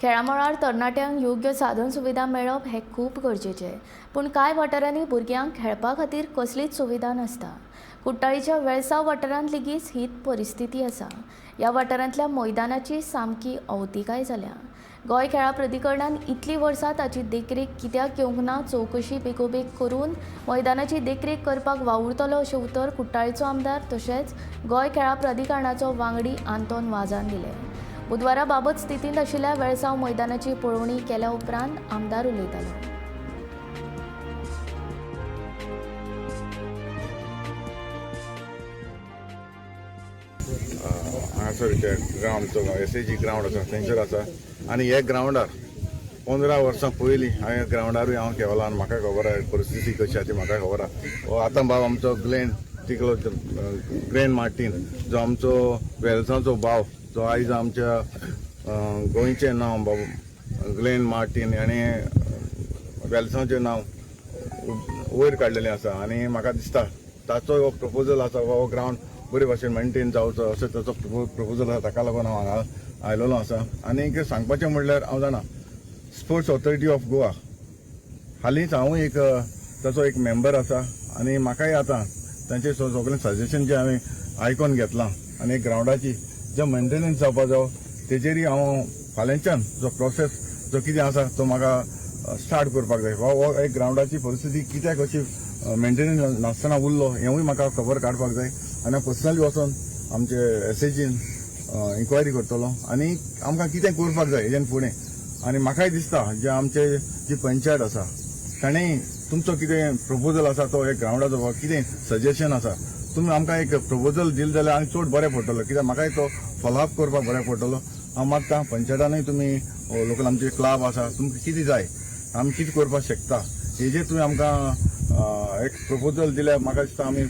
खेळामळार तरणाट्यांक योग्य साधन सुविधा मेळप हें खूब गरजेचें, पूण कांय वाठारांनी भुरग्यांक खेळपा खातीर कसलीच सुविधा नासता. कुठ्ठाळीच्या वेळसांव वाठारांत लेगीत हीच परिस्थिती आसा. ह्या वाठारांतल्या मैदानाची सामकी अवतिकाय जाल्या. गोंय खेळां प्राधिकरणान इतलीं वर्सां ताची देखरेख कित्याक घेवंक ना? चवकशी बेगोबेग करून मैदानाची देखरेख करपाक वावुरतलो, अशें उतर कुठ्ठाळीचो आमदार तशेंच गोंय खेळां प्राधिकरणाचो वांगडी आंतोन वाजान दिलें. बुधवारा बाबत स्थितींत आशिल्ल्या वेळसांव मैदानाची पळोवणी केल्या उपरांत आमदार उलयतालो. हांगासर ते ग्रावंड, आमचो एसएजी ग्रावंड आसा, थंयसर आसा. आनी हे ग्रावंडार 15 वर्सां पयलीं हांवें ग्रावंडारूय हांव केला आनी म्हाका खबर आहा, परिस्थिती कशी आसा ती म्हाका खबर आहा. हो आतां बाब आमचो ग्लेन तिकलो, ग्लेन मार्टीन, जो आमचो वेलसांचो भाव, जो आयज आमच्या गोंयचें नांव, बाब ग्लेन मार्टीन हाणें वेलसांचें नांव वयर काडलेलें आसा. आनी म्हाका दिसता ताचो हो प्रपोजल आसा, हो ग्रावंड बरे भाशेन मेंटेन जावचो असो ताचो प्रपोजल आसा. ताका लागून हांव हांगा आयलेलो आसा. आनी सांगपाचें म्हणल्यार, हांव जाणा, स्पोर्ट्स ऑथॉरिटी ऑफ गोवा, हालींच हांवूय एक ताचो एक मेंबर आसा आनी म्हाकाय आतां तांचे सगळें सजेशन जें हांवें आयकोन घेतलां आनी ग्रावंडाची जो मेंटेनन्स जावपा जावो तेजेरय हांव फाल्यांच्यान जो प्रोसेस जो कितें आसा तो म्हाका स्टार्ट करपाक जाय. हो हो एक ग्रावंडाची परिस्थिती कित्याक अशी मेंटेनन्स नासतना उरलो हेंवूय म्हाका खबर काडपाक जाय. आनी हांव पर्सनली वचोन आमचे एसएजीन इन्क्वायरी करतलो आनी आमकां कितें करपाक जाय हेजेन फुडें. आनी म्हाकाय दिसता, जे आमचे जी पंचायत आसा ताणें तुमचो कितें प्रपोजल आसा, तो एक ग्रावंडाचो वा कितें सजेशन आसा, तुमी आमकां एक प्रपोजल दिलें जाल्यार आनी चड बरें पडटलो, कित्याक म्हाकाय तो फॉलोअप करपाक बरें पडटलो. हांव मागता, पंचायतानूय तुमी लोकल आमचे क्लब आसा, तुमकां कितें जाय, आमी कितें करपाक शकता, हेजेर तुमी आमकां एक प्रपोजल दिल्यार म्हाका दिसता आमी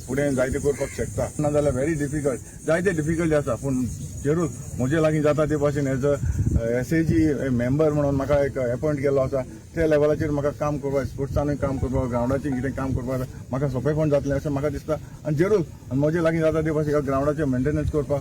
फुडें जायते करपाक शकता. ना जाल्यार व्हेरी डिफिकल्ट, जायते डिफिकल्टी आसा. पूण जरूर म्हजे लागीं जाता ते भाशेन एज अ एसएजी मेंबर म्हणून म्हाका एक एपॉयंट केल्लो आसा, त्या लेवलाचेर म्हाका काम करपाक, स्पोर्ट्सानूय काम करपाक, ग्रावंडाचेर कितें काम करपाक म्हाका सोंपेपण जातलें अशें म्हाका दिसता. आनी जरूर म्हजे लागीं जाता ते भाशेन ह्या ग्रावंडाचेर मेंटेनन्स करपाक.